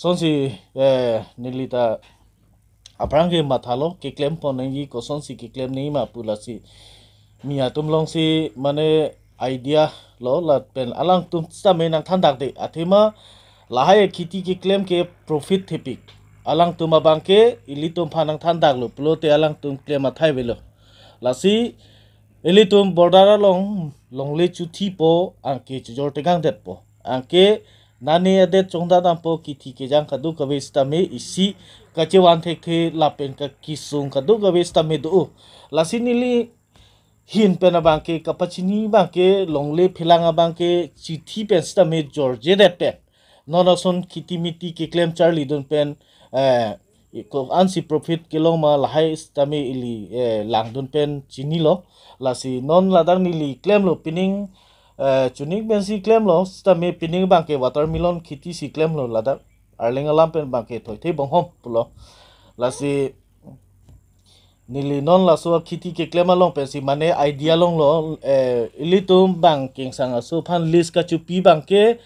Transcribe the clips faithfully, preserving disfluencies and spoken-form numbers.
Sonsi eh, nelita aphrang ke mathalo, keklem pon nangji, kosonsi keklem nangji ma pu lasi mi atum alongsi mane idea lo, lapen alangtum sitame nangthandakde, athema lahai khiti keklem ke profit thepik. Alangtum abang ke ilitum aphan nangthandaklo pulote alangtum klem athai avelo. Lasi ilitum border along longle chothipo, anke chojor tekangdetpo, anke nane adet chongdadampo, kithi kejang kadokave sitame isi kachevan thekthe lapen kakisung kadokave sitame do. Lasi neli ahin pen abang ke kapachini abang ke longle phelang abang ke chothi pen sitame jorjedet pen, non ason khiti miti keklem charlidun pen eh, ko-ansi profit kelong ma lahai sitame ili eh, langdun pen chinilo. Lasi non ladak neli klemlo, pining eh, chuning pensi klemlo, sitame pining abang ke watermelon khiti si klemlo, ladak Arleng alam pen abang ke Thoithe Bonghom pulo. Lasi neli non laso akhiti keklem along pensi mane idea longlo, eh, ilitum abang Kengsang aso aphan lease kachopi abang ke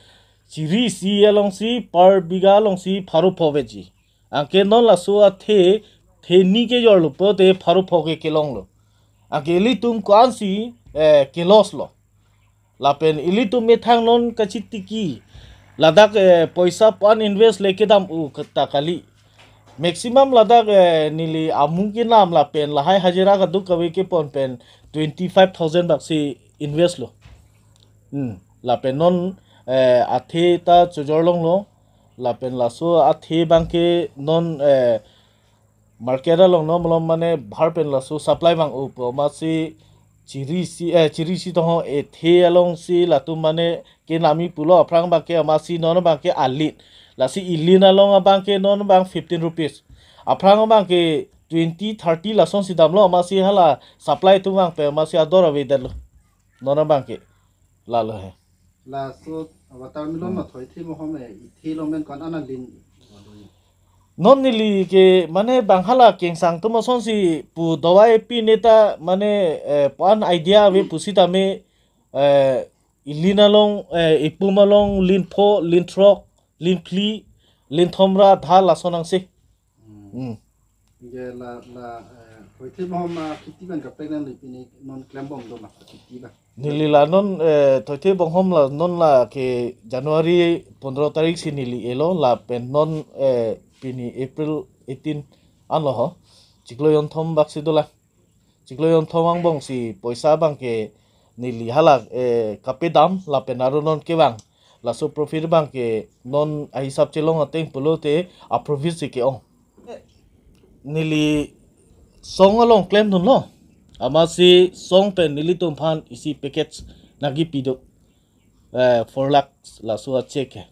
chiri isi alongsi per bigha alongsi pharo pho veji. Anke non laso athe, the ni kejorlo pulote pharo pho ke kelonglo. Anke ilitum ko-ansi eh, ke-loss lo. Lapen ilitum methang non kachitiki, ladak eh, poisa pan invest le kedam-u ta kali. Maximum ladak eh, neli amung kenam lapen lahai hajira kadokave kepon pen twenty five thousand baksi invest lo. Hmm. Lapen non eh, athe ta chojor longlo. Lapen laso athe abang ke non eh, market along non malom mane bahar pen laso supply abang-upo, amatsi chiri isi eh, chiri isi tong ho, ethe alongsi latum mane kenamji pulo, aphrang abang ke amatsi non abang ke alin. Lasi ilin along abang ke non abang fifteen rupees. Aphrang abang ke twenty, thirty lasonsi damlo, amatsi hala supply atum abang pen amatsi ador avedetlo. Non abang ke lalo he. Laso watermelon Hmm. ma Thoithe Bonghom e, ithe along pen ko-an alin. Non neli ke mane bang hala Kengsang atum asonsi pu dawai pine ta mane eh, pan idea ave pusitame eh, ilin along eh, ipum along lin pho, lin throk, lin phli, lin thomra, dha lason angse. Hmm. Hmm. Je la la eh, Thoithe Bonghom akhiti abang kaprek nangli pini non klembom do ma khiti abang. Neli la non eh, Thoithe Bonghom la non la ke January pondro tarik si neli elo, lapen non eh, pini April eighteen anlo ho. Chiklo jonthom baksi dolang. Chiklo jonthom angbongsi poisa abang ke neli hala eh, kapedam lapen aro non kevang. Laso profit abang ke non ahisap chelong ateng pulote aprofit si ke-ong. Neli song along klemdunlo. Amatsi song pen nelitum aphan isi package nangkepi do. Eh, four lakhs laso a-cheque ke.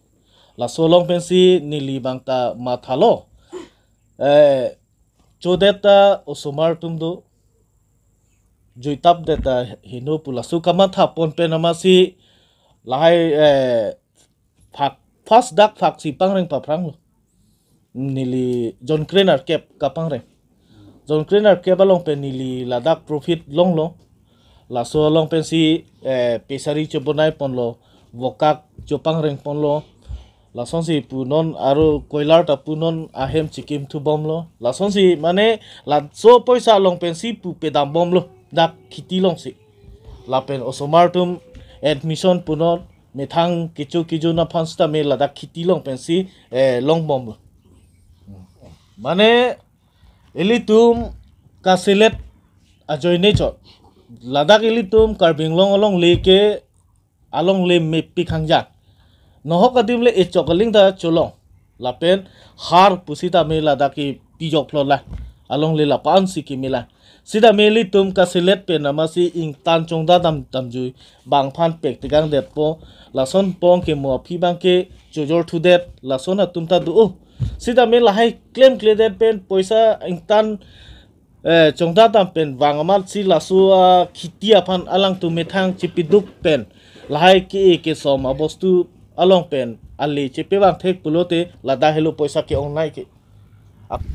Laso along pensi neli abang ta mathalo. Eh, chodet ta osomar atum do, juitapdet ta heno pu laso kamatha pon pen amatsi lahai eh, phak, first dak phak si pangreng paphranglo. Neli jonkre nerkep kapangreng. Jonkre nerkep along pen neli ladak profit longlo. Laso along pensi eh, pechari chobonai ponlo, vokak chopangreng ponlo. Lasonsi pu non aro koilar ta pu non ahem chikimthu bomlo. Lasonsi mane laso poisa along pensi pu pedam bomlo dak khiti alongsi. Lapen osomar atum admission pu non methang kecho kejun aphan sitame ladak khiti along pensi eh, long bomlo. Mane ilitum kaselet ajoine chot. Ladak ilitum Karbi Anglong alongle ke alongle mepik hangjang. Nohok adim le echok aling ta cholong. Lapen har pusitame ladak ke pijok phlot la. Alongle la pan si kimila. Sitame ilitum kaselet pen amatsi ingtan chongdadam damjui. Bang aphan pek tekangdetpo. Lason pong ke mo aphi abang ke chojor thudet. Lason atum ta do. Sitame lahai klemkledet pen poisa ingtan eh, chongdadam pen vang amatsi laso akhiti aphan alangtum methang chipiduk pen lahai ke-e kesom abostu along pen ale chepevang thek pulote ladak helo poisa ke-ongnei ke. Ap-